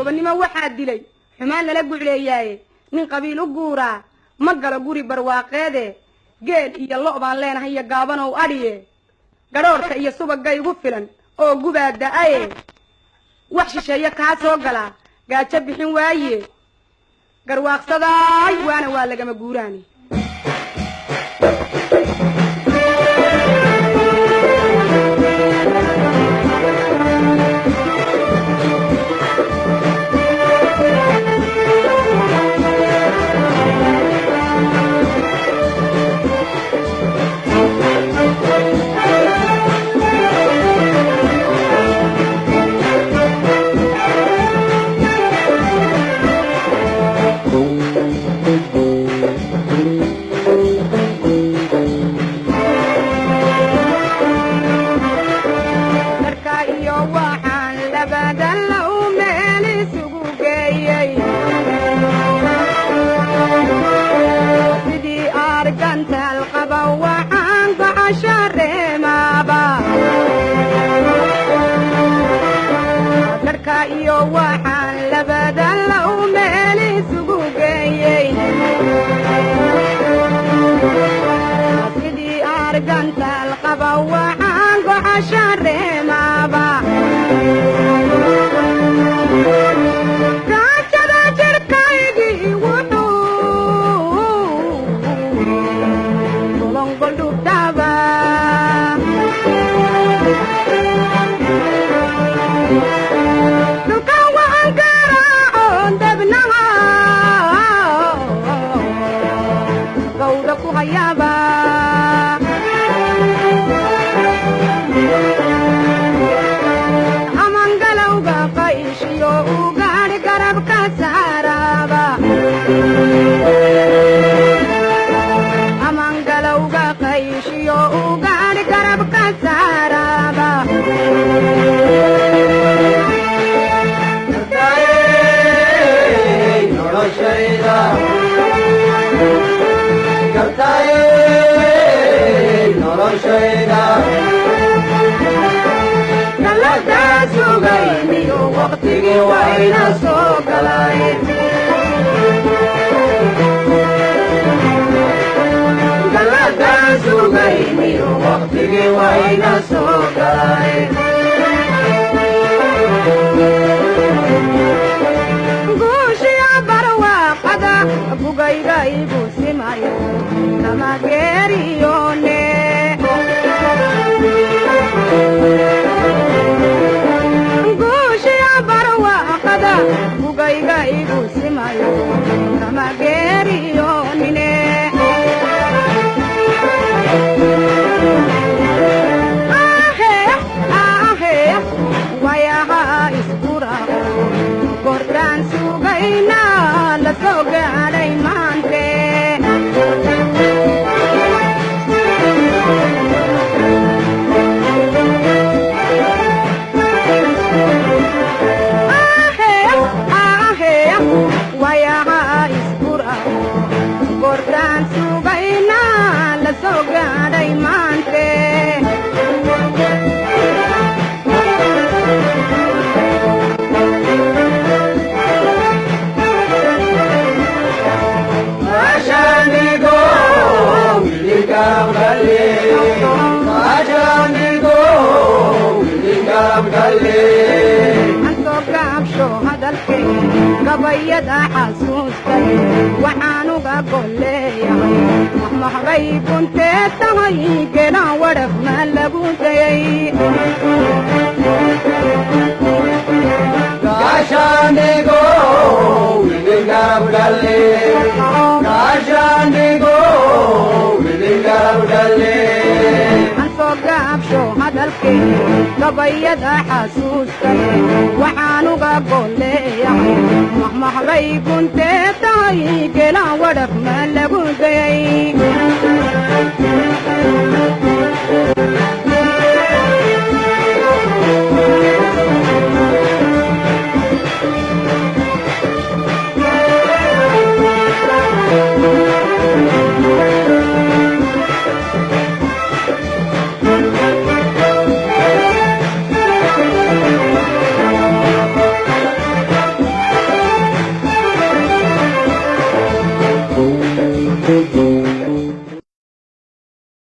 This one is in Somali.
Gobonnimo waxaa dilay xumaan lala gucleeyaaye, nin qabiil u guuraa ma galo guri barwaaqeede. Geel iyo lo' baan leenahay iyo gaabanow adhiye, gadhoorka iyo subagga igu filan oo gubaa da'aye. Wax shisheeye kaa soo galaa gaajo bixin waaye, garwaaqsadaay waana waa lagama guuraani. Marka iyo waxaan labadan law meel isugu geeyey, sidii argantaal qaba waxaan gocasho reemaaba. Darka iyo waxaan labadan law meel isugu geeyey, sidii argantaal qaba waxaan gocasho reemaaba. Gaajada jirkaygii wuxuu golongoldhubtaba, dhulkan waxaan garaacoon dabnaha gawda ku hayaaba. Amangalowga qayshiyo ugaadh garabka saaraaba, amangalowga qayshiyo ugaadh garabka saaraaba. Gartaayey noloshayda, gartaayey noloshayda. Galadaa sugayniyo waqtigii wayna soo galay, galadaa sugayniyo waqtigii wayna soo galay. Guushiya barwaaqada bugayga igu simayo kama geeriyoone, guushiya barwaaqada bugayga igu simayo kama geeriyoonine. Ahe ahe wayaha iskuraqo goortaan sugayna la soo gaadhay maante. Ahe ahe wayaha iskuraqo goortaan sugayna la soo gaadhay maante. Gaashaanigo wili garab galle, gaashaanigo wili garab galle. Aan soo gaabsho hadalkay gabayada xasuustay, waxaan uga golleeyahay mahmahbay guntee tahay geedaan wadhaf ma lagu dayay. Gaashaanigo wili garab galle, gaashaanigo wili garab galle. Aan soo gaabsho hadalkay gabayada xasuustay, waxaan uga golleeyahay mahmahbay guntee tahay geedaan wadhaf ma lagu dayay.